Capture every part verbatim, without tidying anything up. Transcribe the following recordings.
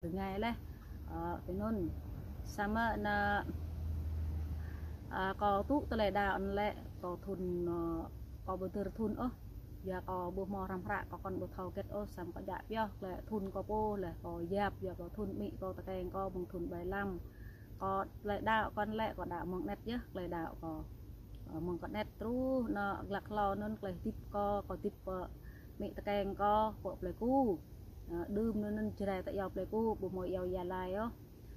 rơngai laih. Ơ, tui anŭn. Samơ̆ anŭn, ơ, kâo tŭ tơlơi đaŏ anŭn lĕ, kâo thun, ơ, kâo ƀu dơ̆r thun ôh. Yua kâo ƀu hmâo hrăm hră, kâo kŏn ƀu thâo hơget ôh, samơ̆ kâo djă pioh, tơlơi thun kâo pô laih, kâo yap, yua kâo thun amĭ kâo tơkeng kâo mơ̆ng thun ƀai lăm. Kâo tơlơi đaŏ kâo anŭn lĕ, kâo đaŏ mơ̆ng anet yơh, tơlơi đaŏ kâo. Ơ, mơ̆ng kâo anet truh, anŭn glăk hlâo anŭn tơlơi hơdip kâo, kâo hơdip, ơ, amĭ tơkeng kâo, pơ Plei Ku. Ơ, đưm anŭn anŭn Jrai ta iâu Plei Ku, ƀu hmâo iâu Gia Lai ôh.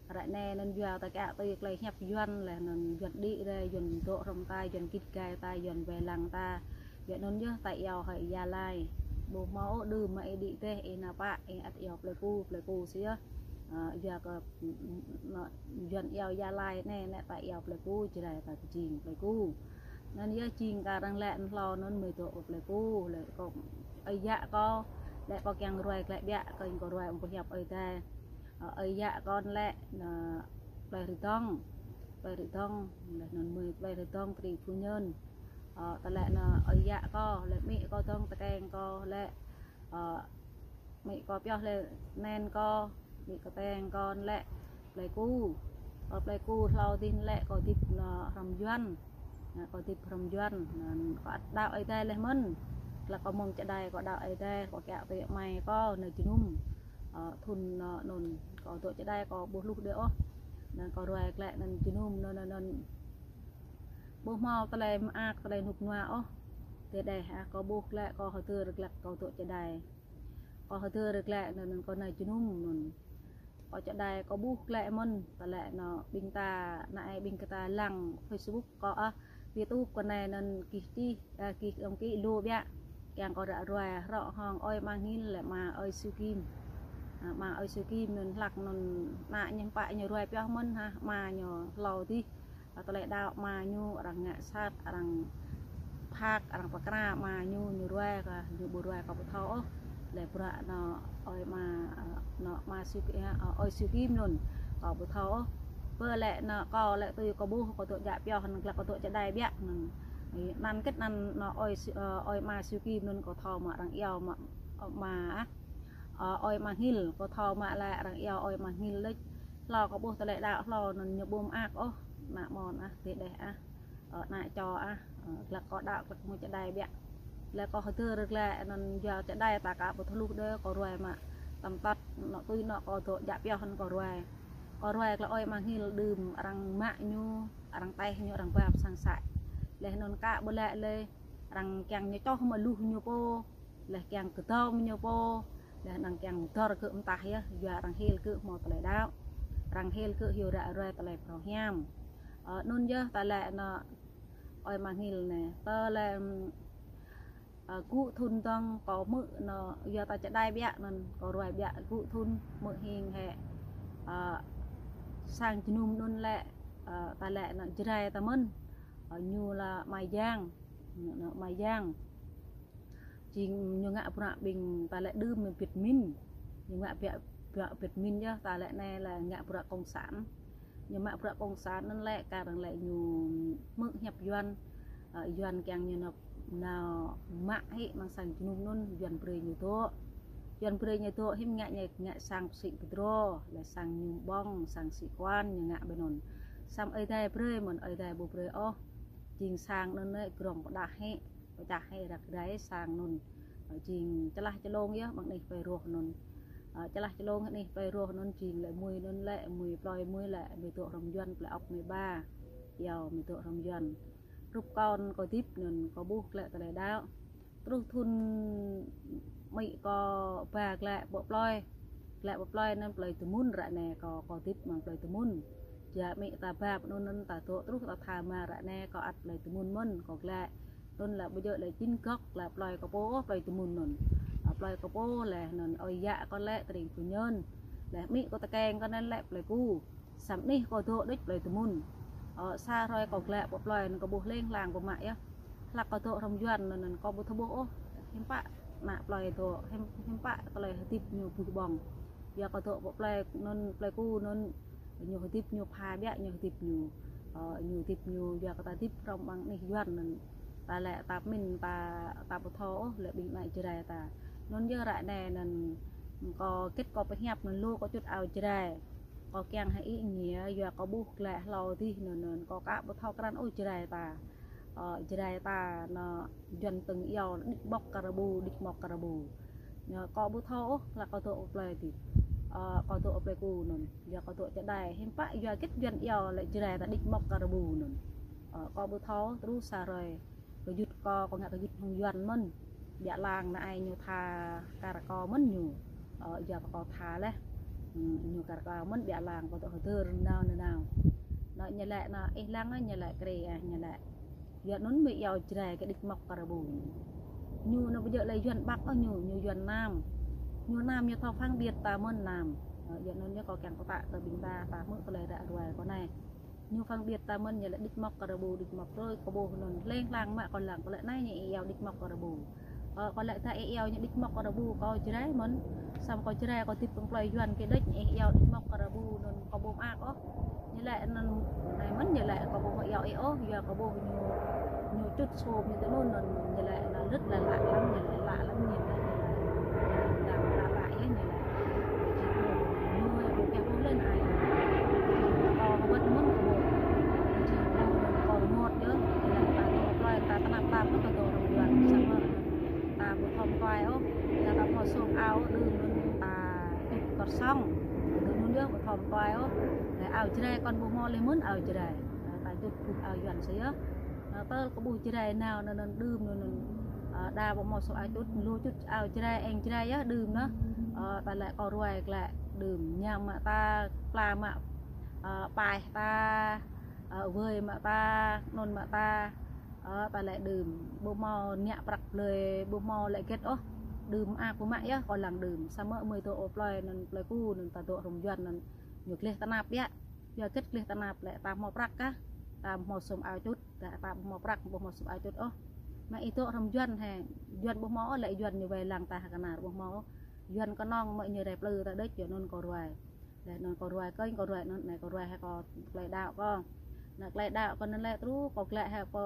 Ră anai anŭn yua ta kiăng tui tơlơi hiăp Yuan laih anŭn Yuan đĭ rai, Yuan dŏ hrŏm ta, Yuan git gai ta, Yuan wai lăng ta. Yua anŭn yơh ta iâu hơi Gia Lai. Ƀu hmâo ôh, đưm mă ih đĭ dêh, ih nao pă, ih ăt iâu Plei Ku, Plei Ku sĭt yơh. Ơ, yua kơ, anŭn, Yuan iâu Gia Lai anai, anai ta iâu Plei Ku, Jrai ta kơ jing Plei Ku. Anŭn yơh jing kar hăng lĕ anŭn hlâo anŭn mơi dŏ kơ Plei Ku, lĕ kâo ơi yă kâo, lĕ kâo kiăng ruai glaĭ biă, kâo ing kâo ruai ƀu hiăp Ơi Adai. Ơ, ơi yă kâo lĕ, anŭn Plei Rơdŏng, Plei Rơdŏng, laih anŭn mơi Plei Rơdŏng Tri Phu Nhơn. Ơ, tơlơi anŭn ơi yă kâo, lĕ amĭ kâo dŏng tơkeng kâo lĕ, ơ, amĭ kâo pioh lĕ anen kâo, amĭ kâo tơkeng kâo lĕ Plei Ku. Ơ, Plei Ku hlâo dih lĕ kâo hơdip anŭn hrŏm Yuan. Anŭn kâo hơdip hrŏm Yuan, anŭn kâo ăt đaŏ Ơi Adai laih mơ̆n. Tơlơi kâo mơ̆ng čơđai kâo đaŏ Ơi Adai, kâo kiăng tui amai kâo anŭn jơnum. Ơ, thun anŭn, anŭn kâo dŏ čơđai kâo ƀu hluh đơi ôh. Anŭn kâo ruai glaĭ anŭn jơnum anŭn, anŭn, anŭn. Ƀu hmâo tơlơi mơak, tơlơi rơnŭk rơnua ôh. Tơdơi, ơ, kâo ƀuh glaĭ kâo hơdơr glaĭ kâo dŏ čơđai. Kâo hơdơr glaĭ anŭn, anŭn kâo nao jơnum anŭn. Kâo čơđai kâo ƀuh glaĭ mơ̆n, tơlơi anŭn ƀing ta, anai ƀing kơ ta lăng Facebook kâo, ơ, YouTube kâo anai anŭn gih čih, ơ, gih dŏng kih lu biă. Kiăng kâo ră ruai, hrŏ hŏng ơi Ama Ngil lĕ ama ơi Siu Kim. Ơ, ama ơi Siu Kim anŭn hlăk anŭn ană ñu pă ñu ruai pioh mơ̆n hă, ama ñu hlâo dih. Ơ, tơlơi đaŏ ama ñu, arăng ngă sat, arăng phak, arăng pơkra ama ñu, ñu ruai kơ, ñu ƀu ruai kâo ƀu thâo ôh. Lĕ bruă anŭn ơi ama, ơ, anŭn ama Siu Ki-, ơ, ơi Siu Kim anŭn, kâo ƀu thâo ôh. Pơ lĕ anŭn kâo lĕ tui kâo ƀuh, kâo dŏ djă pioh anŭn, glăk kâo dŏ čơđai biă anŭn. Ih, anăn kĕt anăn anŭn ơi Si-, ơ, ơi ama Siu Kim anŭn kâo thâo mă arăng iâu mă, ơ, ama, ah. Ơ, ơi Ama Ngil, kâo thâo mă lĕ arăng iâu ơi Ama Ngil đôč. Hlâo kâo ƀuh tơlơi đaŏ hlâo anŭn ñu ƀu mơak ôh, ană mơ̆n ah, tơdơi ah, ơ, ană čô ah, ơ, glăk kâo đaŏ, glăk mơ̆ng čơđai biă. Lĕ kâo hơdơr glaĭ anŭn yua čơđai ta kâo ƀu thâo hluh đơi, kâo ruai mă tăm tăt, anŭn tui anŭn kâo dŏ djă pioh anŭn kâo ruai. Kâo ruai glaĭ ơi Ama Ngil đưm arăng mă ñu, arăng taih ñu, arăng bap sang săk. Laih anŭn kâo ƀu lĕ lĕ, arăng kiăng ñu čoh mă luh ñu pô, laih kiăng kơdŏng ñu pô, laih anŭn kiăng dơr gơ̆ mơtah yơh, yua arăng hil gơ̆ hmâo tơlơi đaŏ. Arăng hil gơ̆ hyu ră ruai tơlơi phrâo hiam. Ơ, anŭn yơh tơlơi anŭn ơi Ama Ngil anai. Tơlơi, ơ, gŭ thun dŏng kâo hmư̆ anŭn, yua ta čơđai biă anŭn, kâo ruai biă gŭ thun hmư̆ hing hĕ. Ơ, sang jơnum anŭn lĕ, ơ, tơlơi anŭn Jrai ta mơ̆n. Ơ, ñu lĕ ama Yang, anŭn ama Yang. Jing ñu ngă bruă ƀing ta lĕ đưm Việt Minh. Ñu ngă bruă, bruă Việt Minh yơh, ta lĕ anai lĕ ngă bruă cộng sản. Ñu mă bruă cộng sản anŭn lĕ, kar hăng lĕ ñu hmư̆ hiăp Yuan, ơ, Yuan kiăng ñu nao, nao mă hĭ amăng sang jơnum anŭn, Yuan brơi ñu dŏ. Yuan brơi ñu dŏ hiư̆m ngă ñu, ngă sang pơsĭ pơdrô, lĕ sang ñu ƀơ̆ng, sang sĩ quan ñu ngă ƀơi anŭn. Samơ̆ Ơi Adai brơi mơ̆n, Ơi Adai ƀu brơi ôh. Jing sang anŭn lĕ grŏng pơdah hĭ, pơčah hĭ răk rai sang anŭn. Ơ, jing čơlah čơlông yơh, amăng anih plơi Rŏh anŭn. Ơ, čơlah čơlông anih plơi Rŏh anŭn, jing lĕ mơi anŭn lĕ, mơi plơi mơi lĕ, mơi dŏ hrŏm Yuan, plơi ŏk mơi ba. Iâu mơi dŏ hrŏm Yuan. Rup kâo kâo hơdip anŭn, kâo ƀuh glaĭ tơlơi đaŏ. Truh thun amĭ kâo ba glaĭ pơ plơi. Glaĭ pơ plơi anŭn plơi Tơmun ră anai kâo, kâo hơdip amăng plơi Tơmun. Jua amĭ ta ba pơ anŭn anŭn ta dŏ truh ta tha mă ră anai kâo ăt plơi Tơmun mơ̆n kâo glaĭ. Anŭn lĕ ƀu djơ̆ lĕ jing gŏk lĕ plơi kâo pô ôh plơi Tơmun anŭn. Ơ, plơi kâo pô laih anŭn ơi yă kâo lĕ Tring Phu Nhơn. Laih amĭ kâo tơkeng kâo anŭn lĕ Plei Ku. Samơ̆ anih kâo dŏ đôč plơi Tơmun. Ơ, sa hrơi kâo glaĭ pơ plơi anŭn kâo ƀuh leng hlang pơmă yơh. Hlăk kâo dŏ hrŏm Yuan anŭn, anŭn kâo ƀu thâo ƀuh ôh. Hiư̆m pă ană plơi dŏ, hiư̆m, hiư̆m pă tơlơi hơdip ñu ƀuh ƀơ̆ng. Yua kâo dŏ pơ plơi anŭn, Plei Ku anŭn, ñu hơdip ñu pha biă, ñu hơdip ñu. Ơ, ñu hơdip ñu, yua kơ ta hơdip hrŏm amăng anih Yuan anŭn. Ta lĕ ta pơmĭn, ta, ta ƀu thâo ôh, lĕ ƀing ană Jrai ta. Anŭn yơh ră anai anŭn Kâo gĭt kâo pơhiăp anŭn lu kâo čut ao Jrai. Kâo kiăng hăng ih ngă, yua kâo ƀuh glaĭ hlâo adih anŭn, anŭn kâo ka ƀu thâo krăn ôh Jrai ta. Ơ, Jrai ta anŭn Yuan tơ̆ng iâu đĭč mŏk kơ rơbu, đĭč mŏk kơ rơbu. Anŭn kâo ƀu thâo ôh, laih kâo dŏ plơi adih. Ơ, kâo dŏ plơi Ku anŭn, yua kâo dŏ čơđai. Hiư̆m pă yua gĭt Yuan iâu lĕ Jrai ta đĭč mŏk kơ rơbu anŭn. Ơ, kâo ƀu thâo, truh sa hrơi kơ gơyut kâo, kâo ngă gơyut hăng Yuan mơ̆n. Ƀiă lăng anai ñu tha kar kâo mơ̆n ñu. Ơ, yua kâo tha laih. Hm, ñu kar kâo mơ̆n ƀiă lăng kâo dŏ hơdơr nao nao nao. Anŭn ñu laĭ anŭn ih lăng anŭn ñu laĭ krê ah ñu laĭ. Yua anŭn mơ̆ iâu Jrai kơ đĭč mŏk kơ rơbu. Ñu anŭn ƀu djơ̆ lĕ Yuan Bắc ôh ñu, ñu Yuan Nam. Ñu Nam ñu thâo phân biệt ta mơ̆n Nam. Ơ, yua anŭn ñu kâo kiăng kâo pơtă kơ ƀing ta, ta hmư̆ tơlơi ră ruai kâo anai. Ñu phân biệt ta mơ̆n ñu laĭ đĭč mŏk kơ rơbu, đĭč mŏk tui kâo ƀuh anŭn leng lăng mă kâo lăng, kâo laĭ anai ñu iâu đĭč mŏk kơ rơbu. Ơ, kâo laĭ ta iâu ñu đĭč mŏk kơ rơbu, kâo Jrai mơ̆n. Samơ̆ kâo Jrai kâo hơdip pơ plơi Yuan kơ đĕč, ih iâu đĭč mŏk kơ rơbu anŭn kâo ƀu mơak ôh. Ñu laĭ anŭn anai mơ̆n ñu laĭ kâo ƀu hmâo iâu ih ôh, yua kâo ƀuh ñu, ñu čut sôm ñu tui anŭn, anŭn ñu laĭ anŭn lĕ lă lă lăm, ñu laĭ lă lăm ñu laĭ, ñu laĭ lă lă lă yơh ñu laĭ. Ñu ƀu pĕ ƀuh lĕ anai. Kâo hơbĭt mơ̆n kâo ƀuh. Kâo rơngot yơh, ñu laĭ ta dŏ plơi ta tơnap tap mơ̆n kơ dŏ rơngot samơ̆ ta ƀu thâo mơtuai ôh, ta ƀu hmâo sôm ao đưm anŭn ta čut kơsong. Đưm anŭn yơh ƀu thâo mơtuai ôh. Laih ao Jrai kâo ƀu hmâo lĕ mơ̆n ao Jrai. Laih ta čut ƀuh ao Yuan sĭt yơh. Anŭn tơl kâo ƀuh Jrai nao anŭn anŭn đưm anŭn anŭn. Ơ, đa ƀu hmâo sôm ao čut, lu čut ao Jrai, eng Jrai yơh đưm anŭn. Ơ, ta laĭ kâo ruai glaĭ đưm, ñam mă ta, pla mă, ơ, paih ta, ơ, wơi mă ta, anŭn mă ta. Ơ, ta laĭ đưm, ƀu hmâo ngă prăk blơi, ƀu hmâo lĕ gĕt ôh. Đưm mơak ƀu mă yơh, kâo lăng đưm. Samơ̆ mơi dŏ plơi anŭn, plơi Ku anŭn ta dŏ hrŏm Yuan anŭn ñu gleh tơnap biă. Yua gĕt gleh tơnap lĕ ta hmâo prăk kah, ta hmâo sôm ao čut, ta, ta ƀu hmâo prăk, ƀu hmâo sôm ao čut ôh. Mă ih dŏ hrŏm Yuan hĕ, Yuan ƀu hmâo ôh, lĕ Yuan ñu wai lăng ta hơkơnar ƀu hmâo ôh. Yuan kơnơ̆ng mă ñu rai plư ta đĕč, yua anŭn kâo ruai. Laih anŭn kâo ruai kơnh, kâo ruai anŭn, anai kâo ruai hĕ kâo tơlơi đaŏ kâo. Anŭn tơlơi đaŏ kâo anŭn lĕ truh, kâo glaĭ hĕ pơ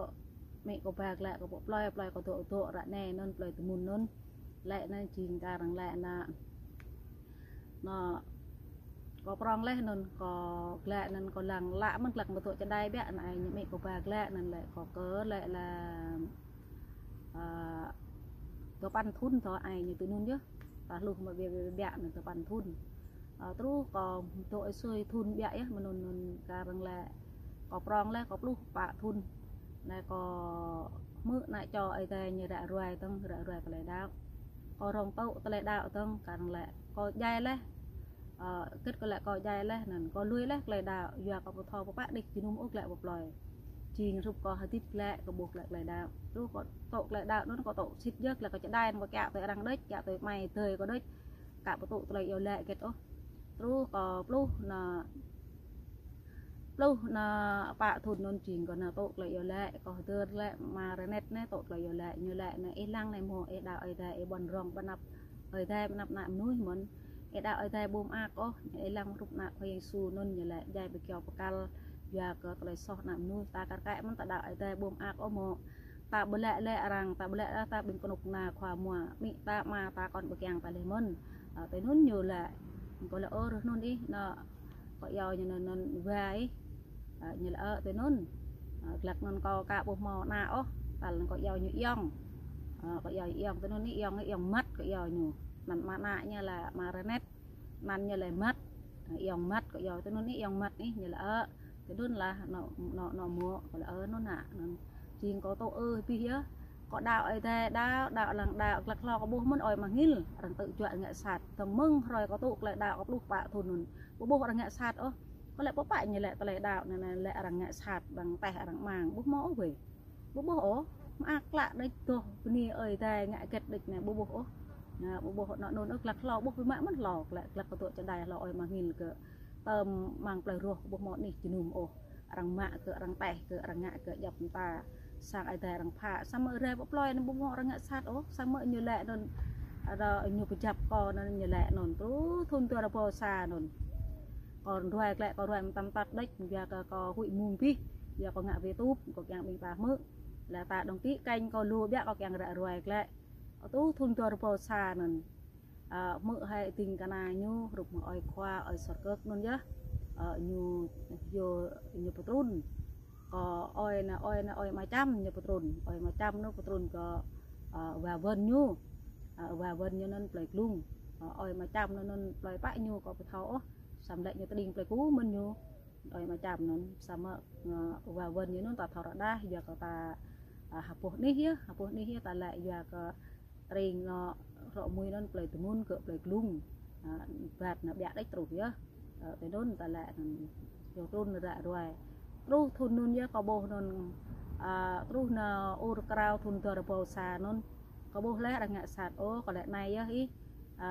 amĭ kâo ba glaĭ kâo pơ plơi, plơi kâo dŏ dŏ ră anai anŭn, plơi Tơmun anŭn. Laĭ anŭn jing kar arăng laĭ anŭn. Anŭn kâo prŏng laih anŭn, kâo glaĭ anŭn kâo lăng lă mơ̆n glăk mơ̆ dŏ čơđai biă, anŭn ai ñu amĭ kâo ba glaĭ anŭn lĕ kâo kơ laĭ lăm ơ, dua păn thŭn tơ ai ñu tui anŭn yơh. Ta hluh mă biă biă biă anŭn dua păn thŭn. Ơ, truh kâo dŏ ơi sui thŭn biă yơh, mơ̆n anŭn anŭn kar arăng laĭ kâo prŏng laih, kâo pluh pă thŭn. Anai kâo hmư̆ ană čô Ơi Adai ñu ră ruai tơ̆ng, ră ruai tơlơi đaŏ. Kâo rŏng tŭ tơlơi đaŏ tơ̆ng, kar arăng laĭ kâo djai laih. Ơ, gĕt kâo laĭ kâo djai laih anŭn, kâo lui laih tơlơi đaŏ, yua kâo ƀu thâo pơpă đĭ jơnum ôh glaĭ pơ plơi. Jing hrup kâo hơdip glaĭ, kâo ƀuh glaĭ tơlơi đaŏ. Truh kâo tŭ tơlơi đaŏ anŭn, kâo tŭ sĭt yơh, glaĭ kâo čơđai anŭn kâo kiaŏ tui arăng đĕč, kiaŏ tui amai adơi kâo đĕč. Ka ƀu tŭ tơlơi iâu laĭ gĕt ôh. Truh kâo pluh anŭn, pluh anŭn pă thŭn anŭn jing kâo anŭn tŭ tơlơi iâu laĭ, kâo hơdơr laĭ, ama Rơnet anai tŭ tơlơi iâu laĭ, ñu laĭ anŭn ih lăng anai hmâo, ih đaŏ Ơi Adai, ih ƀuăn rŏng pơanăp Ơi Adai, pơanăp ană mơnuih mơ̆n. Ih đaŏ Ơi Adai ƀu mơak ôh, ih lăng hrup ană Khua Yang Yêsu anŭn ñu laĭ, djai ƀơi kyâo pơkăl, yua kơ tơlơi soh ană mơnuih, ta kar kaĭ mơ̆n ta đaŏ Ơi Adai ƀu mơak ôh mơ̆. Ta ƀu laĭ lĕ arăng, ta ƀu laĭ lĕ ta ƀing kơnuk kơna khua mua, amĭ ta, ama ta, kŏn ƀu kiăng ta laih mơ̆n. Ơ, tui anŭn ñu laĭ. Kâo laĭ ơ, rơh anŭn ih, anŭn kâo iâu ñu anŭn, anŭn wa ih. Ơ, ñu laĭ ơ, tui anŭn. Ơ, glăk anŭn kâo ka ƀu hmâo ană ôh, tal anŭn kâo iâu ñu Ayŏng. Ơ, kâo iâu ñu Ayŏng, tui anŭn ih Ayŏng, Ayŏng Măt kâo iâu ñu. Anăn ama ană ñu laĭ ama Rơnet. Anăn ñu laĭ Măt, Ayŏng Măt kâo iâu, tui anŭn ih Ayŏng Măt ih, ñu laĭ ơ, tui anŭn lah, anŭn, anŭn, anŭn mơ̆, kâo laĭ ơ, anŭn ană, anŭn. Jing kâo tŭ ơ abih yơh, kâo đaŏ Ơi Adai, đaŏ, đaŏ lăng đaŏ, glăk hlâo kâo ƀuh mơ̆n ơi Măng Hil, arăng tŭ juă ngă sat, tơ̆ng mơ̆ng hrơi kâo tŭ tơlơi đaŏ kâo pluh pă thŭn anŭn, ƀu ƀuh arăng ngă sat ôh, kâo laĭ pơpă ñu laĭ tơlơi đaŏ anŭn, anŭn laĭ arăng ngă sat, arăng teh, arăng mang, ƀu hmâo ôh wơi. Ƀu ƀuh ôh, mơak klă đĕč dŏ bơni Ơi Adai ngă gĕt đĕč anai ƀu ƀuh ôh. Anŭn ƀu ƀuh anŭn anŭn ôh, glăk hlâo ƀuh biă mă mơ̆n hlâo, glăk, glăk kơ dŏ čơđai hlâo ơi Măng Hil kơ tơm amăng plơi Roh ƀu hmâo anih jơnum ôh. Arăng mă kơ, arăng teh kơ, arăng ngă kơ djŏp mơta sang Ơi Adai arăng pha. Samơ̆ rai pơ plơi anŭn ƀu hmâo arăng ngă sat ôh. Samơ̆ ñu laĭ anŭn, arăng ñu pơjăp kâo anŭn ñu laĭ anŭn truh thŭn dua rơbâo sa anŭn. Kâo ruai glaĭ, kâo ruai mơtam tăt đĕč, yua kơ kâo huĭ mơ̆ng abih, yua kâo ngă wê tŭp, kâo kiăng ƀing ta hmư̆. Laih ta dŏng ti kênh kâo lu biă kâo kiăng ră ruai glaĭ. Truh thŭn dua rơbâo sa anŭn. Ơ, hmư̆ hĭ ding kơna ñu, hrup mơ̆ng ơi Khua, ơi Sơrkơk anŭn yơh. Ơ, ñu, yua, ñu pơtrŭn. Kơ ơi anai, ơi anai, ơi Ama Čăm ñu pơtrŭn. Ơi Ama Čăm anŭn pơtrŭn kơ, ơ, wa Wơn ñu. Ơ, wa Wơn ñu anŭn plơi Glung. Ơ, ơi Ama Čăm anŭn, anŭn plơi pă ñu kâo ƀu thâo ôh. Samơ̆ lĕ ñu tơđing plơi Ku mơ̆n ñu. Ơi Ama Čăm anŭn, samơ̆, ơ, wa Wơn ñu anŭn ta thâo rơđah, yua kơ ta, ơ, ha boh anih yơh, ha boh anih yơh ta lĕ yua kơ tring anŭn rŏ mui anŭn plơi Tơmun kơ plơi Glung. Ơ, ƀat anŭn ƀiă đĕč truh yơh. Ơ, tui anŭn ta lĕ anŭn, yua trŭn ră ruai. Truh thŭn anŭn yơh kâo ƀuh anŭn, ơ, truh anŭn ur krao thŭn dua rơbâo sa anŭn. Kâo ƀuh lĕ arăng ngă sat ôh, kâo lĕ anai yơh ih. Ơ,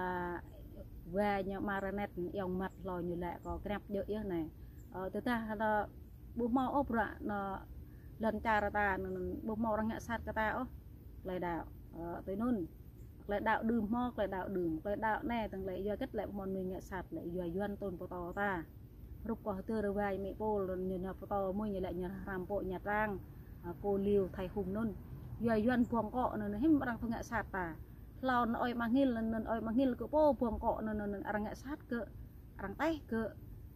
wa ñu Maranet iŏng măt hlâo ñu lĕ kâo krăp djơ̆ yơh anai. Ơ, tơdah anŭn ƀu hmâo ôh bruă anŭn lŏn čar ta anŭn, ƀu hmâo arăng ngă sat kơ ta ôh. Tơlơi đaŏ, ơ, tui anŭn. Tơlơi đaŏ đưm hmâo, tơlơi đaŏ đưm. Tơlơi đaŏ anai, tơlơi yua hơget lĕ ƀu hmâo mơnuih ngă sat lĕ yua Yuan tŭn pơtô ta. Hrup kâo hơdơr rơwai amĭ Pôl, ñu nao pơtô mơ̆ng ñu lĕ ñu hrăm pô Nha Trang, ơ, Cô Liêu, Thái Hùng anŭn. Yua Yuan ƀơ̆ng akŏ anŭn, hiư̆m arăng thâo ngă sat ta. Hlâo anŭn ơi Mangil, anŭn ơi Mangil kơ pô ƀơ̆ng akŏ anŭn, anŭn arăng ngă sat kơ, arăng tĕh kơ,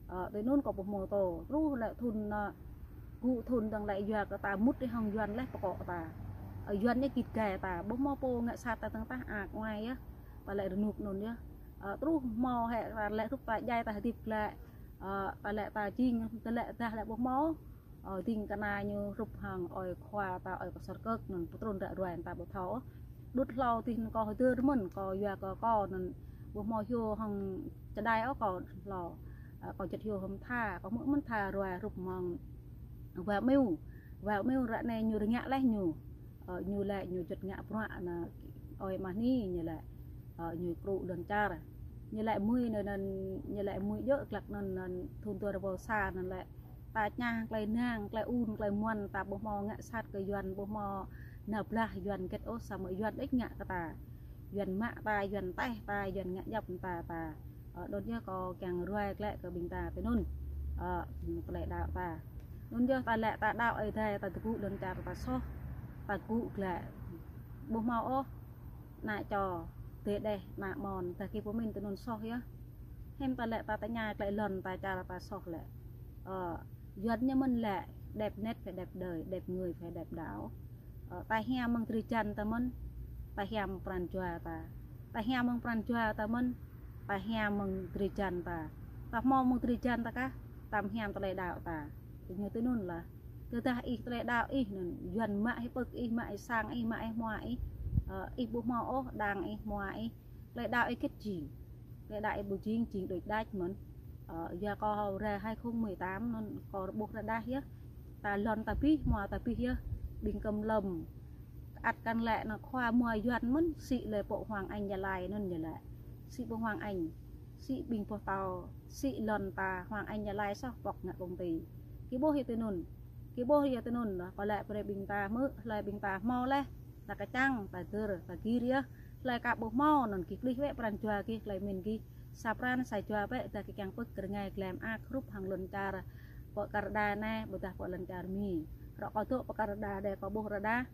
ơ, tui anŭn kâo ƀu hmâo tơ. Truh lĕ thŭn, ơ, gŭ thŭn dơ̆ng lĕ yua kơ ta mŭt ih hăng Yuan lĕ pơkŏ ta. Ơ, Yuan ñu git gai ta, ƀu hmâo pô ngă sat ta dơ̆ng tah ak ngai yơh. Ta lĕ rơnŭk anŭn yơh. Ơ, truh hmâo hĕ ta lĕ hrup ta djai ta hơdip glaĭ. Ơ, ta lĕ ta jing, ta lĕ dah lĕ ƀu hmâo. Ơ, ding kơna ñu hrup hăng ơi Khua ta, ơi kơ Sơrkơk anŭn pơtrŭn ră ruai ta ƀu thâo. Đŭt hlâo dih anŭn kâo hơdơr mơ̆n, kâo yua kơ kâo anŭn ƀu hmâo hyu hăng čơđai ôh kâo hlâo. Ơ, kâo juăt hyu hơ̆m tha, kâo hmư̆ mơ̆n tha ruai hrup mơ̆ng wa Miu. Wa Miu ră anai ñu rơngiă leh ñu. Ơ, ñu lĕ ñu juăt ngă bruă anŭn ơi Mani ñu lĕ. Ơ, ñu krŭ lŏn čar. Ñu lĕ mui anŭn, anŭn, ñu lĕ mui djơ̆ glăk anŭn, anŭn thŭn dua rơbâo sa anŭn lĕ. Ta čang tơlơi nang, tơlơi un, tơlơi muăn, ta ƀu hmâo ngă sat kơ Yuan, ƀu hmâo nao blah Yuan hơget ôh, samơ̆ Yuan đĕč ngă kơ ta. Yuan mă ta, Yuan tĕh ta, Yuan ngă djŏp ta, ta. Ơ, anŭn yơh kâo kiăng ruai glaĭ kơ ƀing ta tui anŭn. Ơ, tơlơi đaŏ ta. Anŭn yơh ta lĕ ta đaŏ Ơi Adai, ta tơgŭ lŏn čar ta soh. Ta gŭ glaĭ. Ƀu hmâo ôh. Ană čô, dê đeh, ană mon, ta gih pơmĭn tui anŭn soh yơh. Hiư̆m ta lĕ ta tơña glaĭ lŏn ta čar ta soh lĕ. Ơ, Yuan ñu mơ̆n lĕ, đẹp nét phải đẹp đời, đẹp người phải đẹp đạo. Ơ, ta hiam mơ̆ng drơi jăn ta mơ̆n, ta hiam mơ̆ng pran jua ta. Ta hiam mơ̆ng pran jua ta mơ̆n, ta hiam mơ̆ng drơi jăn ta. Ta hmâo mơ̆ng drơi jăn ta kah, ta mơ̆ hiam tơlơi đaŏ ta. Tui ñu tui anŭn lah. Tơdah ih tơlơi đaŏ ih anŭn, Yuan mă ih pơk ih, mă ih sang ih, mă ih hmua ih. Ơ, ih ƀu hmâo ôh, đang ih hmua ih. Tơlơi đaŏ ih hơget jing. Tơlơi đaŏ ih ƀu jing, jing đôč đač mơ̆n. Ơ, yua kâo rai hai không mười tám anŭn kâo rơbuh rơđah yơh. Ta lŏn ta abih, hmua ta abih yơh. Ƀing kơm lơ̆m. Ăt kăn lĕ anŭn khua mua Yuan mơ̆n, sĭ lĕ pô Hoàng Anh Gia Lai anŭn ñu lĕ. Sĭ pô Hoàng Anh. Sĭ ƀing boh tâo, sĭ lŏn ta Hoàng Anh Gia Lai soh pŏk ngă công ty. Gih ƀuh yơh tui anŭn. Gih ƀuh yơh tui anŭn, kâo lĕ brơi ƀing ta hmư̆, hlơi ƀing ta hmâo leh. Ta kơčăng, ta dơr, ta gir yơh. Hlơi ka ƀu hmâo anŭn gih glih wĕ pran jua gih, hlơi mĭn gih. Sa pran sa jua bĕ, dah gih kiăng pơ̆k rơngai glai mơak hrup hăng lŏn čar pơ Canada anai, ƀôdah pơ lŏn čar Mi. Rŏ kâo dŏ pơ Canada đe kâo ƀuh rơđah.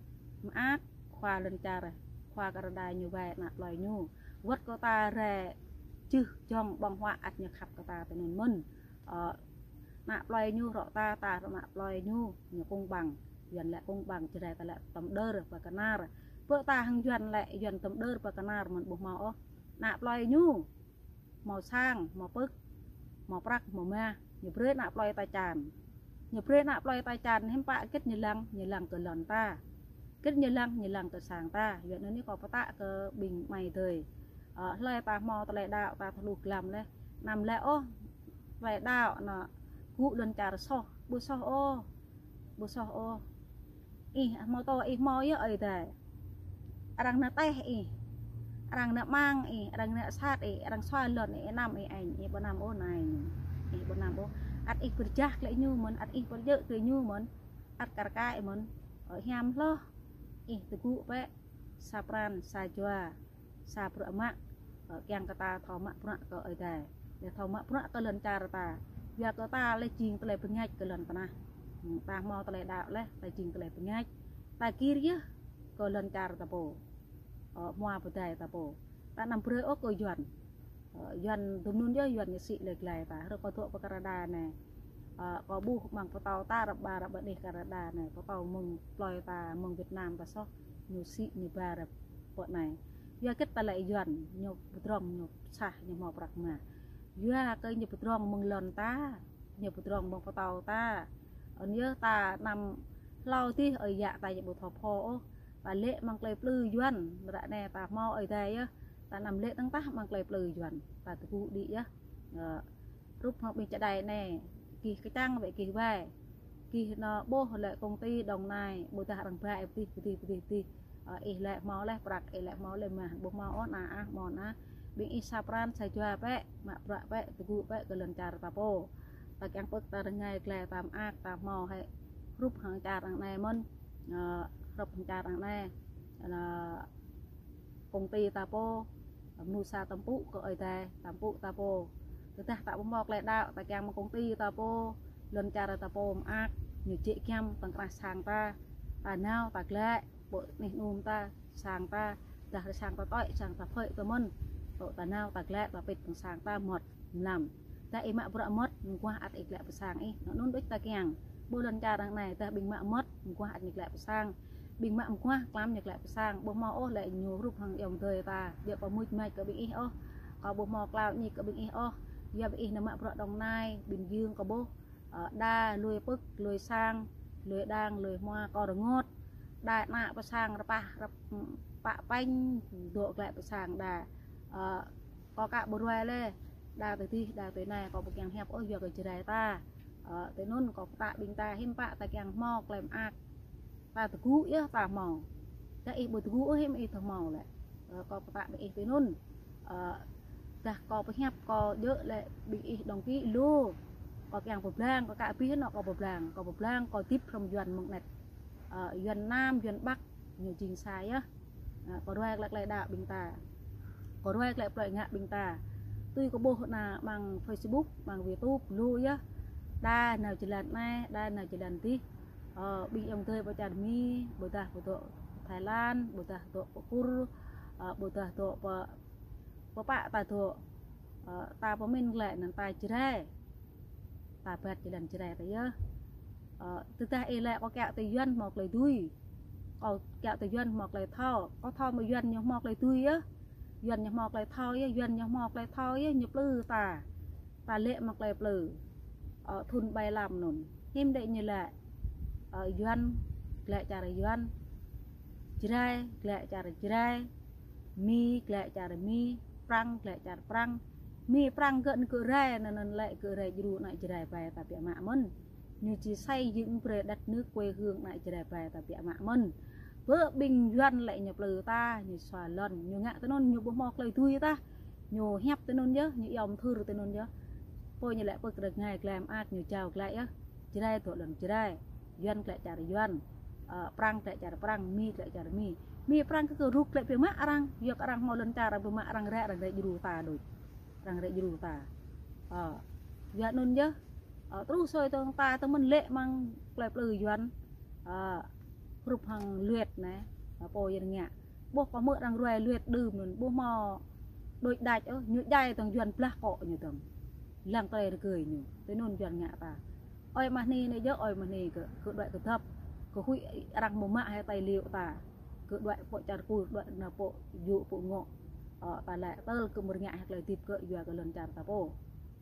Mơak, khua lŏn čar, khua Canada ñu wai ană plơi ñu. Wơ̆t kơ ta rai jưh jŏng ƀơ̆ng huă ăt ñu khăp kơ ta tui anŭn mơ̆n. Ơ, ană plơi ñu rŏ ta, ta rŏ ană plơi ñu, ñu công bằng. Yuan lĕ công bằng, Jrai ta lĕ tơm đơr pơ kơnar. Pơ ta hăng Yuan lĕ, Yuan tơm đơr pơ kơnar mơ̆n ƀu hmâo ôh. Ană plơi ñu, hmâo sang, hmâo pơ̆k, hmâo prăk, hmâo mah, ñu brơi ană plơi ta čan. Ñu brơi ană plơi ta čan, hiư̆m pă hơget ñu lăng, ñu lăng kơ lŏn ta. Hơget ñu lăng, ñu lăng kơ sang ta. Yuan anŭn ñu kâo pơtă kơ ƀing amai adơi. Ơ, hlơi ta hmâo tơlơi đaŏ ta thâo hluh glăm leh. Anăm lĕ ôh, tơlơi đaŏ anŭn gŭ lŏn čar soh, ƀu soh ôh. Ƀu soh ôh. Ih, hmâo tơ ih hmâo yơh Ơi Adai. Arăng nao tĕh ih. Arăng nao mang ih, arăng nao sat ih, arăng sua lŏn ih, anăm ih añ, ih ƀu anăm ôh anai. Ih ƀu anăm ôh. Ăt ih pơrơjah glaĭ ñu mơ̆n, ăt ih pơjơ̆ glaĭ ñu mơ̆n. Ăt kar kaĭ mơ̆n. Ơ, hiam hloh. Ih tơgŭ bĕ. Sa pran, sa jua. Sa bruă mă, ơ, kiăng kơ ta thâo mă bruă kơ Ơi Adai. Lĕ thâo mă bruă kơ lŏn čar ta. Yua kơ ta lĕ jing tơlơi bơngač kơ lŏn tơnah. Hmm, ta hmâo tơlơi đaŏ leh, ta jing tơlơi bơngač. Ta gir yơh kơ lŏn čar ta pô. Ơ, hmua pơdai ta pô. Ta anăm brơi ôh kơ Yuan. Ơ, Yuan dŭm anŭn yơh Yuan ñu sĭ lĕ glai ta. Rơ̆k kâo dŏ pơ Canada anai. Ơ, kâo ƀuh mơ̆ng pơtao ta rơ̆k ƀă rơ̆k ƀă anih Canada anai. Pơtao mơ̆ng plơi ta, mơ̆ng Việt Nam ta soh, ñu sĭ ñu ba rơ̆k pơ anai. Yua hơget ta lĕ Yuan, ñu pơdrŏng, ñu sah, ñu hmâo prăk mah. Yua kơ ñu pơdrŏng mơ̆ng lŏn ta, ñu pơdrŏng mơ̆ng pơtao ta. Anŭn yơh ta anăm hlâo dih ơi yă ta ñu ƀu thâo pho ôh. Ta lĕ mơ̆ng klei plư Yuan, ră anai ta hmâo Ơi Adai yơh. Ta anăm lĕ tơ̆ng tah mơ̆ng klei plư Yuan. Ta tơgŭ đĭ yơh. Ơ, rup hăng ƀing čơđai anai, gih kơčăng wơ̆t gih wai. Gih nao ƀuh lĕ công ty Đồng Nai, ƀôdah arăng ba ih pơdih, pơdih, pơdih, pơdih. Ơ, ih lĕ hmâo leh prăk, ih lĕ hmâo leh mah, ƀu hmâo ôh ană ah, hmâo ană. Ƀing ih sa pran sa jua bĕ, mă bruă bĕ, tơgŭ bĕ kơ lŏn čar ta pô. Ta kiăng pơ̆k ta rơngai glai ta mơak, ta hmâo hĕ rup hăng čar arăng anai mơ̆n. Ơ, rup hăng čar arăng anai. Ơ, công ty ta pô, mơnuih sa tơmpŭ kơ Ơi Adai, tơmpŭ ta pô. Tơdah ta ƀu hmâo klei đaŏ, ta kiăng mơ̆ng công ty ta pô, lŏn čar ta pô mơak, ñu jĕ giăm tơ̆ng krah sang ta, ta nao, ta glaĭ, ƀơi anih anŭn ta, sang ta, dah sang ta tơ̆i, sang ta phơi ta mơ̆n, tŏ ta nao, ta glaĭ, ta pĭt tơ̆ng sang ta mơmŏt mlam. Dah ih mă bruă mơmŏt, mơguah ăt ih glaĭ pơ sang ih, anŭn đôč ta kiăng. Ƀơi lŏn čar arăng anai, dah ƀing mă mơmŏt, mơguah ăt ñu glaĭ pơ sang. Ƀing mă mơguah, tlam ñu glaĭ pơ sang, ƀu hmâo ôh lĕ ñu rup hăng ayŏng adơi ta, djơ̆ pơmưč mač kơ ƀing ih ôh. Kâo ƀu hmâo klao ñik kơ ƀing ih ôh. Yua ƀing ih nao mă bruă Đồng Nai, Bình Dương kâo ƀuh. Ơ, đa lui pơ̆k, lui sang, lui đang, lui hmua, kâo rơngot. Đa ană pơ sang rơpah, rơp-, pă pañ, dŏ glaĭ pơ sang đa. Ơ, kâo ka ƀu ruai leh, đa tơ dih, đa tơ anai, kâo ƀu kiăng hiăp ôh, yua kơ Jrai ta. Ơ, tơ anŭn kâo pơtă ƀing ta hiư̆m pă ta kiăng hmâo klei mơak. Ta tơgŭ yơh ta hmâo. Dah ih ƀu tơgŭ ôh hiư̆m ih thâo hmâo lĕ. Ơ, kâo pơtă ƀing ih tơ anŭn. Ơ, dah kâo pơhiăp kâo djơ̆ lĕ ƀing ih đăng ký lu. Kâo kiăng pơblang, kâo ka abih anŏ kâo pơblang. Kâo pơblang, kâo hơdip hrŏm Yuan mơ̆ng anet. Ơ, Yuan Nam, Yuan Bắc, ñu jing sa yơh. Ơ, kâo ruai glaĭ klei đaŏ ƀing ta. Kâo ruai glaĭ plơi ngă ƀing ta. Tui kâo ƀuh ană mơ̆ng Facebook, mơ̆ng YouTube, lu yơh. Đa nao jơlan anai, đa nao jơlan dih. Ơ, ƀing ayŏng adơi pơ čar Mi, ƀôdah pơ dŏ Thái Lan, ƀôdah dŏ pơ Kur, ơ, ƀôdah dŏ pơ, pơ pă ta dŏ. Ơ, ta pơmĭn glaĭ anŭn ta Jrai. Ta bat jơlan Jrai ta yơh. Ơ, tơdah ih lĕ kâo kiaŏ tơ Yuan hmâo klei dưi. Kâo kiaŏ tơ Yuan hmâo klei thâo. Kâo thâo mơ̆ Yuan ñu hmâo klei dưi yơh. Yuan ñu hmâo klei thâo yơh, Yuan ñu hmâo klei thâo yơh, ñu plư ta. Ta lĕ mă klei plư. Ơ, thŭn ƀai lăm anŭn. Hiư̆m đĕ ñu lĕ. Ơ, Yuan, glaĭ čar Yuan. Jrai, glaĭ čar Jrai. Mi, glaĭ čar Mi. Prăng, glaĭ čar Prăng. Mi Prăng gơ̆ anŭn gơ̆ rai, anŭn anŭn lĕ gơ̆ rai djru ană Jrai ƀai ta biă mă mơ̆n. Ñu či xây dựng brơi đất nước quê hương ană Jrai ƀai ta biă mă mơ̆n. Bơ ƀing Yuan lĕ ñu plư ta, ñu sua lŏn, ñu ngă tơ anŭn, ñu ƀu hmâo klei dưi ta. Ñu hiăp tơ anŭn yơh, ñu iâu mơthưr tơ anŭn yơh. Pô ñu lĕ pơ̆k rơngai glaĭ mơak, ñu jao glaĭ yơh. Jrai dŏ lŏn Jrai, Yuan glaĭ čar Yuan, ơ, Prăng glaĭ čar Prăng, Mi glaĭ čar Mi. Mi Prăng kơ kơ ruk glaĭ biă mă arăng, yua kơ arăng hmâo lŏn čar arăng biă mă arăng rai, arăng rai djru ta đôč. Arăng rai djru ta. Ơ, yua anŭn yơh. Ơ, truh sui tơ̆ng ta tơmơ̆n lĕ mơ̆ng klei plư Yuan. Ơ, rup hăng Luet anai. Ơ, pô Yuan ngă. Ƀuh kâo hmư̆ arăng ruai Luet đưm anŭn, ƀuh hmâo đôč đač ôh, ñu djai tơ̆ng Yuan blah akŏ ñu tơ̆ng. Lăng tơlơi rơgơi ñu. Tơ anŭn Yuan ngă ta. Ơi mah ni anai yơh, ơi mah ni gơ̆, gơ̆ đuaĭ kơdŏp. Gơ̆ huĭ arăng mơ̆ mă hĭ tài liệu ta. Gơ̆ đuaĭ pơ čar Kur, đuaĭ nao pơ yŭ pơ ngŏ. Ơ, ta lĕ tơl gơ̆ mơ̆ rơngiă hĭ klei hơdip gơ̆ yua kơ lŏn čar ta pô.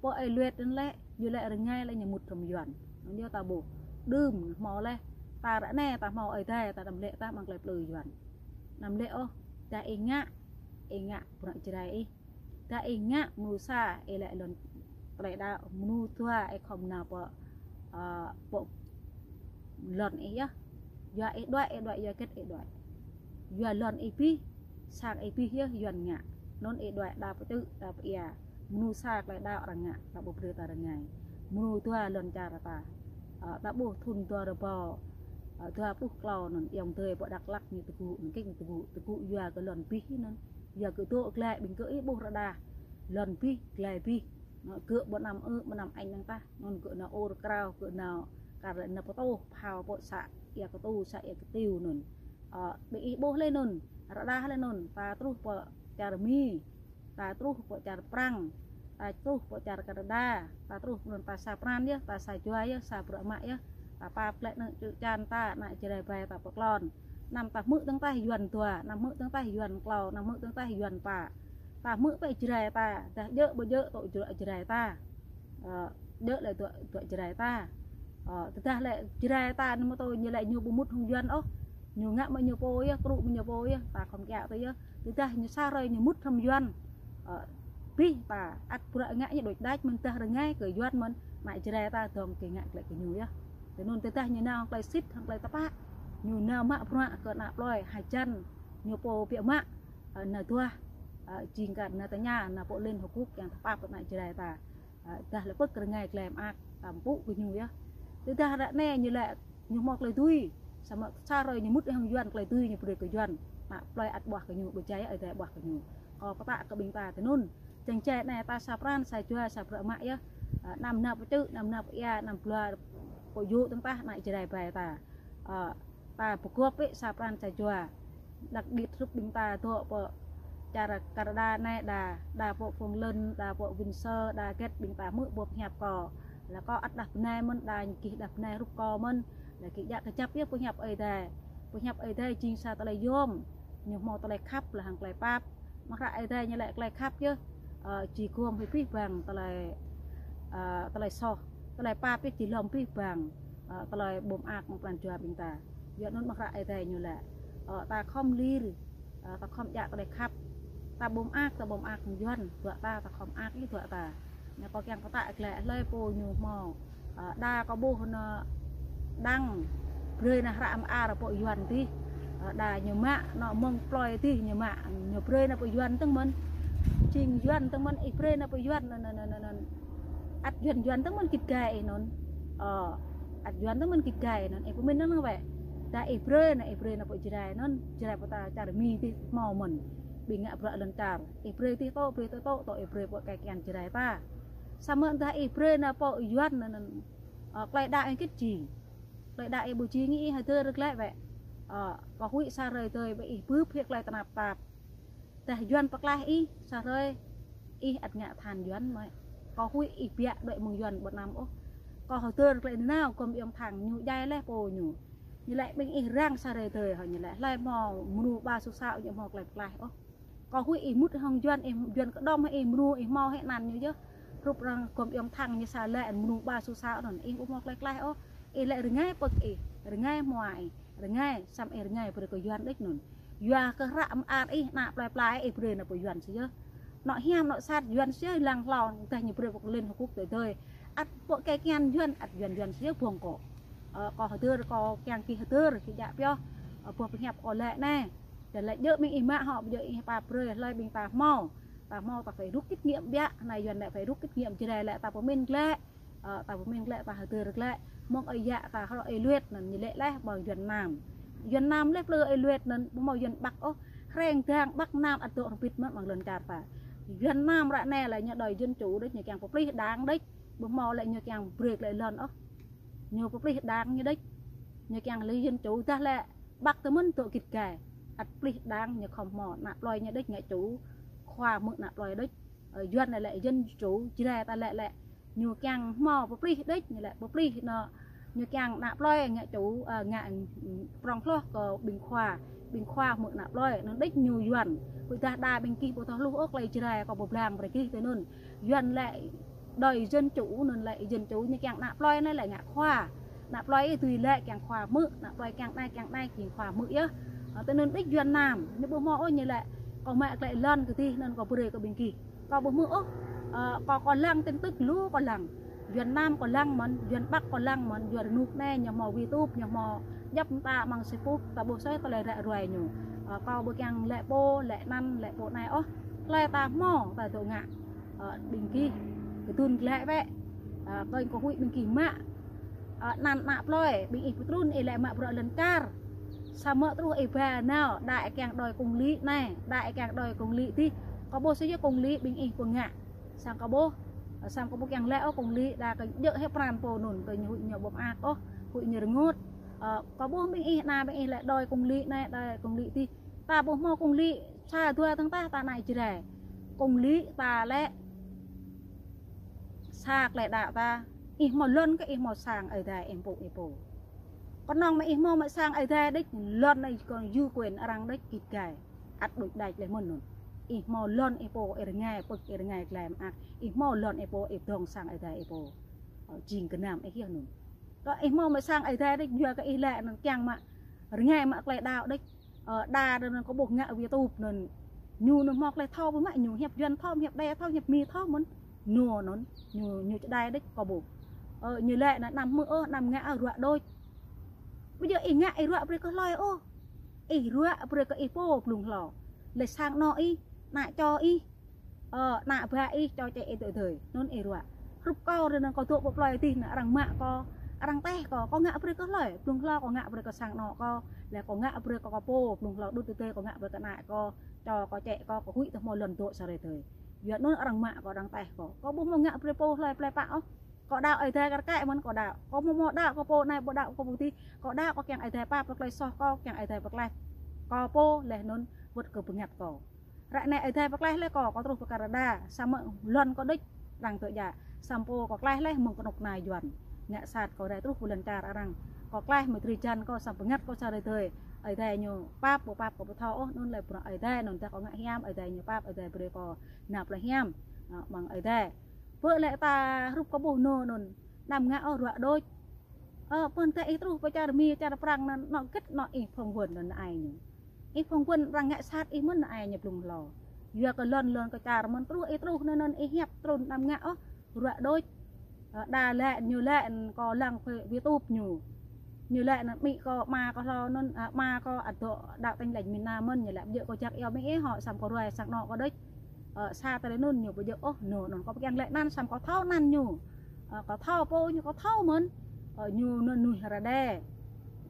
Pô ơi Luet anŭn lĕ, ñu lĕ rơngai lĕ ñu mŭt hrŏm Yuan. Anŭn yơh ta ƀuh. Đưm hmâo leh. Ta ră anai ta hmâo Ơi Adai, ta anăm lĕ tah mơ̆ng klei plư Yuan. Anăm lĕ ôh, dah ih ngă, ih ngă bruă Jrai ih. Dah ih ngă mơnuih sa, ih lĕ lŏn tơlơi đaŏ, mơnuih dua ih khŏm nao pơ, ơ, pơ lŏn ih yơh. Yua ih đuaĭ, ih đuaĭ yua hơget ih đuaĭ. Yua lŏn ih abih, sang ih abih yơh Yuan ngă. Anŭn ih đuaĭ đa pơčư̆, đa pơia. Mơnuih sa tơlơi đaŏ arăng ngă, ta ƀu brơi ta rơngai. Mơnuih dua lŏn čar ta. Ơ, ta ƀuh thŭn dua rơbâo, ơ, dua pluh klâo anŭn, ayŏng adơi pơ Dak Lak ñu tơgŭ, anŭn kĕ ñu tơgŭ, tơgŭ yua kơ lŏn abih anŭn. Yua kơ dŏ glaĭ ƀing gơ̆ ih ƀuh rơđah. Lŏn abih, glaĭ abih. Anŭn gơ̆ ƀu anăm ư, ƀu anăm añ năng tah. Anŭn gơ̆ nao ur krao, gơ̆ nao kar lĕ nao pơtôh, phao pơ să ia kơtu, să ia kơtiu anŭn. Ơ, ƀing ih ƀuh leh anŭn, rơđah leh anŭn, ta truh pơ čar Mi. ta truh pơ čar Prăng, ta truh pơ čar Kanada, ta truh pơ anŭn ta sa pran yơh, ta sa jua yơh, sa bruă mă yơh, ta pap glaĭ anŭn čư̆ čan ta, ană Jrai ƀai ta pơklon. Anăm ta hmư̆ tơ̆ng tah Yuan dua, anăm hmư̆ tơ̆ng tah Yuan klâo, anăm hmư̆ tơ̆ng tah Yuan pă. Ta hmư̆ pơ Jrai ta, dah djơ̆ ƀu djơ̆ tŏ Jrai ta. Ơ, djơ̆ lĕ dua, dua Jrai ta. Ơ, tơdah lĕ Jrai ta anŭn mơ̆ tơ ñu lĕ ñu ƀu mŭt hăng Yuan ôh. Ñu ngă mă ñu pô yơh, krŭ mă ñu pô yơh, ta khŏm kiaŏ tơ yơh. Tơdah ñu sa hrơi ñu mŭt hăng Yuan. Ơ, abih ta ăt bruă ngă ñu đôč đač mơ̆n, tơdah rơngai kơ Yuan mơ̆n, ană Jrai ta dŏng kơ ngă glaĭ kơ ñu yơh. Tơ anŭn tơdah ñu nao hăng tơlơi sĭt, hăng tơlơi tơpă. Ñu nao mă bruă kơ ană plơi, hơjăn ñu pô biă mă, ơ, ană duah, ơ, jing kar ană tơña, ană pô lin hơkŭk kiăng tơpă pơ ană Jrai ta. Ơ, dah lĕ pơ̆k rơngai glai mơak, ta mpŭ kơ ñu yơh. Tơdah ră anai ñu lĕ ñu hmâo tơlơi dưi, samơ̆ sa hrơi ñu mŭt hăng Yuan tơlơi dưi ñu brơi kơ Yuan. Ană plơi ăt ƀuah kơ ñu, ƀu djai ơi adai ƀuah kơ ñu. Kâo pơtă kơ ƀing ta tơ anŭn. Čang čai anai ta sa pran, sa jua, sa bruă mă yơh. Ơ, anăm nao pơ čư̆, anăm nao pơ ia, anăm blua pơ yŭ tơ̆ng tah ană Jrai ƀai ta. Ơ, ta pơgop ƀĕ sa pran sa jua. Đăk đĭt hrup ƀing ta dŏ pơ čar Kanada anai đa, đa pơ Phung Lân, đa pơ Windsor, đa hơget ƀing ta hmư̆ boh pơhiăp kâo. Lĕ kâo ăt đah bơnai mơ̆n, đa gih đah bơnai hrup kâo mơ̆n. Lĕ gih djă kơjăp yơh pơhiăp Ơi Adai. Pơhiăp Ơi Adai jing sa tơlơi yôm. Ñu hmâo tơlơi khăp lĕ hăng tơlơi pap. Mơ̆ng hră Ơi Adai ñu lĕ tơlơi khăp yơh, ơ, či gum hĭ abih bang tơlơi, ơ, tơlơi soh, tơlơi pap yơh či lŏm abih bang, ơ, tơlơi ƀu mơak mơ̆ng pran jua ƀing ta. Yua anŭn mơ̆ng hră Ơi Adai ñu lĕ, ơ, ta khŏm lir, ơ, ta khŏm djă tơlơi khăp, ta ƀu mơak, ta ƀu mơak Yuan, dua ta, ta khŏm mơak yơh dua ta. Anai kâo kiăng pơtă glaĭ hlơi pô ñu hmâo. Ơ, đa kâo ƀuh anŭn đăng brơi anŭn hră mơar pơ Yuan dih. Ơ, đa ñu mă anŭn mơ̆ng plơi dih ñu mă, ñu brơi anŭn pơ Yuan tơ̆ng mơ̆n. Jing Yuan tơ̆ng mơ̆n, ih brơi anŭn pơ Yuan anŭn, anŭn, anŭn, anŭn. Ăt Yuan, Yuan tơ̆ng mơ̆n git gai anŭn. Ơ, ăt Yuan tơ̆ng mơ̆n git gai anŭn. Ih pơmĭn anŭn wĕ. Đa ih brơi anŭn, ih brơi anŭn pơ Jrai anŭn. Jrai pơ ta čar Mi dih hmâo mơ̆n. Ƀing ngă bruă lŏn čar. Ih brơi dih tŏ, brơi tŏ, tŏ, tŏ ih brơi pơ kơ kian Jrai ta. Samơ̆ dah ih brơi anŭn pơ Yuan anŭn, anŭn. Ơ, tơlơi đaŏ ih git jing. Tơlơi đaŏ ih ƀu jing ih hơdơr glaĭ wĕ. Ơ, kâo huĭ sa hrơi tơi ƀĕ ih bưp hĭ tơlơi tơnap tap. Dah Yuan pơklaih ih, sa hrơi ih ăt ngă than Yuan mơ̆. Kâo huĭ ih biă đuaĭ mơ̆ng Yuan ƀu anăm ôh. Kâo hơdơr tơlơi nao gŏm ayŏng Thang ñu djai laih pô ñu. Ñu lĕ ƀing ih răng sa hrơi tơi hă ñu lĕ. Hlơi hmâo mơnu ba su sao ñu hmâo tơlơi pơklaih ôh. Kâo huĭ ih mŭt hăng Yuan, ih Yuan kơđŏm hĭ ih mơnu ih hmâo hĭ anăn ñu yơh. Hrup arăng gŏm ayŏng Thang ñu sa lĕ mơnu ba su sao anŭn ih ƀu hmâo tơlơi pơklaih ôh. Ih lĕ rơngai pơ̆k ih, rơngai hmua ih, rơngai, samơ̆ ih rơngai brơi kơ Yuan đôč anŭn. Yua kơ hră mơar ih ană plơi pla ih brơi anŭn pơ Yuan sĭt yơh. Anŏ hiam anŏ sat Yuan sĭt yơh lăng hlâo, dah ñu brơi pơkơlin hơkŭk tơdơi. Ăt pơ kơ kian Yuan, ăt Yuan Yuan sĭt yơh ƀơ̆ng kâo. Ơ, kâo hơdơr, kâo kiăng gih hơdơr, gih djă pioh. Ơ, boh pơhiăp kâo lĕ anai. Dah lĕ djơ̆ ƀing ih mă hŏ, ƀu djơ̆ ih pap brơi, hlơi ƀing ta hmâo. Ta hmâo ta phải rút kinh nghiệm biă, anai Yuan lĕ phải rút kinh nghiệm Jrai lĕ ta pơmĭn glaĭ. Ơ, ta pơmĭn glaĭ, ta hơdơr glaĭ. Mơ̆ng ơi yă ta hrŏ ơi Luet anŭn ñu lĕ laih ƀơi Yuan Nam. Yuan Nam laih plư ơi Luet anŭn, ƀu hmâo Yuan Bắc ôh. Hrĕng đang Bắc Nam ăt dŏ rơbit mơ̆n amăng lŏn čar ta. Yuan Nam ră anai lĕ ñu đòi dân chủ đôč, ñu kiăng pơplih đảng đôč. Ƀu hmâo lĕ ñu kiăng brơi glaĭ lŏn ôh. Ñu pơplih đảng ñu đôč. Ñu kiăng lĕ dân chủ dah lĕ Bắc tơ mơ̆n dŏ git gai. Ăt plih đảng ñu khŏm hmâo ană plơi ñu đôč ngă chủ. Khua hmư̆ ană plơi đôč. Ơ, Yuan lĕ lĕ dân chủ, Jrai ta lĕ lĕ. Ñu kiăng hmâo pơplih đôč, ñu lĕ pơplih anŭn, ñu kiăng ană plơi ngă chủ, ơ, ngă, ơ, prŏng hloh kơ ƀing khua, ƀing khua hmư̆ ană plơi, anŭn đôč ñu Yuan. Ƀôdah đa ƀing gih ƀu thâo hluh ôh tơlơi Jrai kâo pơblang brơi gih tơ anŭn. Yuan lĕ đòi dân chủ anŭn lĕ dân chủ ñu kiăng ană plơi anai lĕ ngă khua. Ană plơi ih dưi lĕ kiăng khua hmư̆, ană plơi kiăng anai, kiăng anai, kiăng khua hmư̆ yơh. Ơ, tơ anŭn đôč Yuan Nam, ñu ƀu hmâo ôh ñu lĕ, kâo mă glaĭ lŏn kơ dih anŭn kâo brơi kơ ƀing gih. Kâo ƀu hmư̆ ôh, ơ, kâo, kâo lăng tin tức lu kâo lăng. Yuan Nam kâo lăng mơ̆n, Yuan Bắc kâo lăng mơ̆n, Yuan rơnŭk anai ñu hmâo YouTube, ñu hmâo djăp mơta amăng Facebook, ta ƀuh soi tơlơi ră ruai ñu. Ơ, kâo ƀu kiăng lĕ pô, lĕ anăn, lĕ pô anai ôh. Tơlơi ta hmâo, ta dŏ ngă. Ơ, ƀing gih, kơdŭn glaĭ wĕ. Ơ, kơnh kâo huĭ ƀing gih mă. Ơ, anăn ană plơi, ƀing ih pơtrŭn, ih lĕ mă bruă lŏn čar. Samơ̆ truh ih ba nao, đa ih kiăng đòi công lý anai, đa ih kiăng đòi công lý dih. Kâo ƀuh sĭt yơh công lý ƀing ih pơngă. Sang kâo ƀuh, sang kâo ƀu kiăng lĕ ôh công lý, đa kơ djơ̆ hĭ pran pô anŭn, kơ ñu huĭ ñu ƀu mơak ôh, huĭ ñu rơngot. Ơ, kâo ƀuh ƀing ih, ană ƀing ih lĕ đòi công lý anai, đòi công lý dih. Ta ƀu hmâo công lý, sa dua tơ̆ng tah ta ană Jrai. Ung lĭ ta lĕ sa klei đaŏ ta, ih hmâo lŏn kơ ih hmâo sang Ơi Adai ih pô ih pô. Kơnơ̆ng mơ̆ ih hmâo mă sang Ơi Adai đĕč, lŏn anai kơ yua kuen arăng đĕč git gai. Ăt đôč đač leh mơ̆n anŭn. Ih hmâo lŏn ih pô ih rơngai pơ̆k ih rơngai glai mơak. Ih hmâo lŏn ih pô ih dŏng sang Ơi Adai ih pô. Ơ, jing gơnam ih yơh anŭn. Kơ ih hmâo mă sang Ơi Adai đĕč, yua kơ ih lĕ anŭn kiăng mă rơngai mă klei đaŏ đĕč. Ơ, đa anŭn kơ ƀuh ngă YouTube anŭn. Ñu anŭn hmâo klei thâo ƀu mă ñu hiăp Yuan thâo, hiăp Đê thâo, hiăp Mi thâo mơ̆n. Ñu anŭn, ñu, ñu čơđai đĕč kơ ƀuh. Ơ, ñu lĕ anŭn anăm hmư̆ ôh, anăm ngă ôh, ruă đôč. Ƀu djơ̆ ih ngă ih ruă brơi kơ hlơi ôh. Ih ruă brơi kơ ih pô blung hlâo. Lĕ sang anŏ ih, ană čô ih. Ơ, ană bă ih, čô čĕ ih tơ dơi. Anŭn ih ruă. Hrup kâo ră anŭn kâo dŏ pơ plơi dih anŭn arăng mă kâo, arăng teh kâo, kâo ngă brơi kơ hlơi. Blung hlâo kâo ngă brơi kơ sang anŏ kâo. Lĕ kâo ngă brơi kơ kâo pô, blung hlâo đŭt tơ dơi kâo ngă brơi kơ ană kâo, čô kâo čĕ kâo, kâo huĭ tơ hmâo lŏn dŏ sa rơi dơi. Yua anŭn arăng mă kâo, arăng teh kâo. Kâo ƀu hmâo ngă brơi pô hlơi plei pă ôh. Kâo đaŏ Ơi Adai kar kaĭ mơ̆n kâo đaŏ. Kâo hmâo hmâo đaŏ kơ pô anai, pô đaŏ kơ pô dih. Kâo đaŏ kâo kiăng Ơi Adai pap brơi klei soh kâo, kiăng Ơi Adai pơklaih kâo pô leh anŭn wơ̆t kơ bơngăt kâo. Ră anai Ơi Adai pơklaih leh kâo, kâo truh pơ Canada, samơ̆ lŏn kâo đĕč arăng tơjă. Samơ̆ pô kâo klaih leh mơ̆ng kơnuk kơna Yuan. Ngă sat kâo rai truh pơ lŏn čar arăng. Kâo klaih mơ̆ drơi jăn kâo samơ̆ bơngăt kâo sa rơi dơi. Ơi Adai ñu pap, ƀu pap kâo ƀu thâo ôh, anŭn lĕ bruă Ơi Adai, anŭn tơdah kâo ngă hiam, Ơi Adai ñu pap, Ơi Adai brơi kâo năp lĕ hiam, ơ, mơ̆ng Ơi Adai. Pơ lĕ ta hrup kơ ƀuh anŭn anŭn, anăm ngă ôh ruă đôč. Ơ, pơ̆n tơ ih truh pơ čar Mi, čar Prăng anŭn, anŏ gĕt anŏ ih phỏng vấn anŭn ai ñu. Ih phỏng vấn arăng ngă sat ih mơ̆n ai ñu blung hlâo. Yua kơ lŏn lŏn kơ čar mơ̆n truh ih truh anŭn anŭn ih hiăp trŭn anăm ngă ôh ruă đôč. Ơ, đa lĕ ñu lĕ kâo lăng pơ YouTube ñu. Ñu lĕ anŭn amĭ kâo ama kâo hlâo anŭn, ơ, ama kâo ăt dŏ đaŏ Tin Lành miền Nam mơ̆n, ñu lĕ ƀu djơ̆ kâo jak iâu amĭ ih hŏ, samơ̆ kâo ruai sang anŏ kâo đôč. Ơ, sa tơlơi anŭn ñu ƀu djơ̆ ôh, ñu anŭn kâo pơkiăng lĕ anăn samơ̆ kâo thâo anăn ñu. Ơ, kâo thâo pô ñu kâo thâo mơ̆n. Ơ, ñu anŭn mơnuih Rơđê.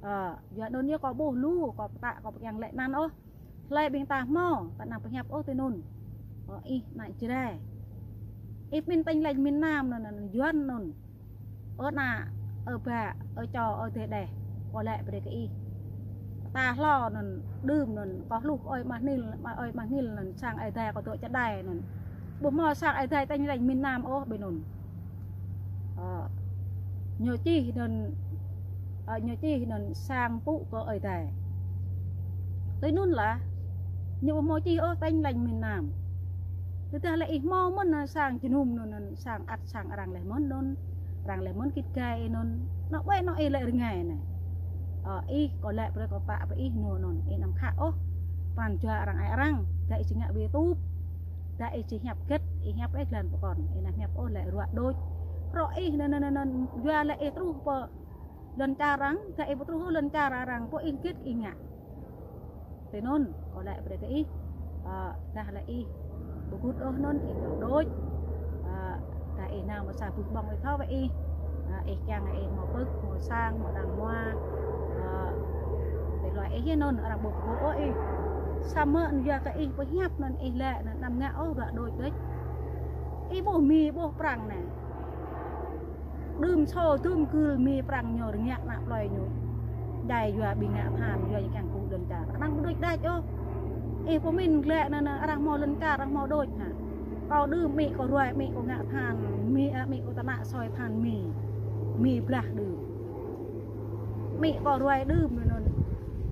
Ơ, yua anŭn yơh kâo ƀuh lu, kâo pơtă kâo pơkiăng lĕ anăn ôh. Hlơi ƀing ta hmâo, ta anăm pơhiăp ôh tui anŭn. Ơ, ih ană Jrai. Ih pơmĭn Tin Lành miền Nam anŭn, anŭn Yuan anŭn. Ơ ană, ơ bă, ơ čô, ơ dêh đeh, kâo lĕ brơi kơ ih. Ta hlâo anŭn, đưm anŭn, kâo hluh ơi Ama Hnil, ơi Ama Hnil anŭn, sang Ơi Adai kâo dŏ čơđai anŭn. Ƀu hmâo sang Ơi Adai Tin Lành miền Nam ôh ƀơi anŭn. Ơ, ñu čih anŭn, ơ, ñu čih anŭn sang pŭ kơ Ơi Adai. Tui anŭn lah, ñu ƀu hmâo čih ôh Tin Lành miền Nam. Tơdah lĕ ih hmâo mơ̆n sang jơnum anŭn, anŭn sang ăt sang arăng leh mơ̆n anŭn, arăng leh mơ̆n git gai anŭn. Anŏ ƀai anŏ ih lĕ rơngai anai. Ơ, ih kâo lĕ brơi kâo pă pơ ih ñu anŭn, ih anăm khă ôh. Pran jua arăng ai arăng, dah ih či ngă ƀơi YouTube, dah ih či hiăp gĕt, ih hiăp ih glan pơkŏn, ih anăm hiăp ôh lĕ ruă đôč. Rŏ ih anŭn anŭn anŭn anŭn, yua lĕ ih truh pơ lŏn čar arăng, dah ih ƀu truh ôh lŏn čar arăng, pô ih gĕt ih ngă. Tui anŭn, kâo lĕ brơi kơ ih, ơ, dah lĕ ih ƀu gŭt ôh anŭn, ih ƀu đôč. Ơ, dah ih nao mơ̆ sa bưh ƀơ̆ng ih thâo wơ̆t ih. Ơ, ih kiăng ih hmâo pơ̆k, hmâo sang, hmâo đang hmua. Ơ, tơlơi ih yơh anŭn, arăng ƀu pơgô̆ ôh ih. Samơ̆ yua kơ ih pơhiăp anŭn ih lĕ anŭn anăm ngă ôh ruă đôč đôč. Ih ƀuh Mi, ƀuh Prăng anai. Đưm sô, đưm gưl Mi Prăng ñu rơngiă ană plơi ñu. Djai yua ƀing ngă than, yua ñu kiăng kơ lŏn čar. Arăng ƀu đôč đač ôh. Ih pơmĭn lĕ anŭn, anŭn arăng hmâo lŏn čar, arăng hmâo đôč hă. Kâo đưm amĭ kâo ruai, amĭ kâo ngă than Mi, amĭ kâo tơnă soi than Mi. Mi blah đưm. Amĭ kâo ruai đưm anŭn.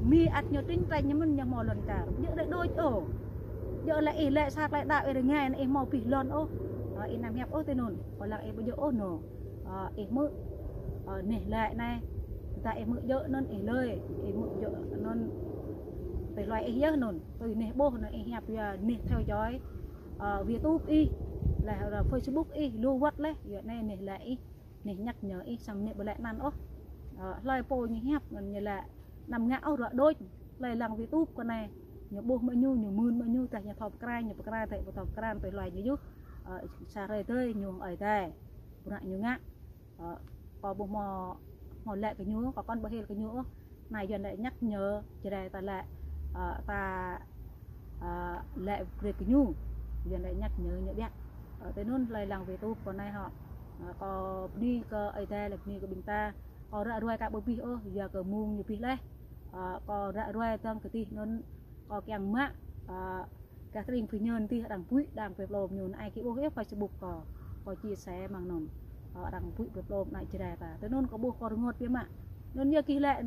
Mi ăt ñu tring treng ñu mơ̆n ñu hmâo lŏn čar. Djơ̆ lĕ đôč ôh. Djơ̆ lĕ ih lĕ sa klei đaŏ ih rơngai anŭn ih hmâo abih lŏn ôh. Ơ, ih anăm hiăp ôh tui anŭn. Kâo lăng ih ƀu djơ̆ ôh anŭn. Ơ, ih hmư̆, ơ, neh laĭ anai. Tơdah ih hmư̆ djơ̆ anŭn ih lơi, ih hmư̆ djơ̆ anŭn. Tui hloi ih yơh anŭn, tui neh ƀuh anŭn ih hiăp yua neh theo dõi, ơ, YouTube ih, leh, ơ, Facebook ih, lu wơ̆t leh, yua anai neh laĭ ih, neh nhắc nhở ih, samơ̆ neh ƀu laĭ anăn ôh. Ơ, hlơi pô ñu hiăp, anŭn ñu laĭ anăm ngă ôh ruă đôč, hlơi lăng YouTube kơ anai, ñu ƀuh mă ñu, ñu mưn mă ñu, tơdah ñu thâo pơkra, ñu pơkra, tơdah ƀu thâo pơkra, tui hloi ñu yơh, ơ, sa hrơi tơi ñu hăng Ơi Adai, bruă ñu ngă. Ơ, kâo ƀu hmâo, hmâo laĭ kơ ñu, kâo kŏn ƀu hil kơ ñu ôh. Anai Yuan laĭ nhắc nhở, Jrai ta laĭ, ơ, ta, ơ, laĭ brơi kơ ñu. Yuan laĭ nhắc nhở ñu biă. Ơ, tui anŭn hlơi lăng YouTube kâo anai hŏ. Ơ, kâo bơni kơ Ơi Adai, laĭ bơni kơ ƀing ta. Kâo ră ruai ka ƀu abih ôh, yua kơ mông ñu abih leh. Ơ, kâo ră ruai dơ̆ng kơ dih anŭn, kâo kiăng mă, ơ, Gah tơring pơñen tih arăng bui, arăng pơplôm ñu, ai ki ƀuh ih Facebook kâo, kâo chia sẻ mơ̆ng anŭn. Kâo arăng bui pơplôm anai Jrai ta. Tơ anŭn kâo ƀuh kâo rơngot biă mă. Anŭn yơh gih lĕ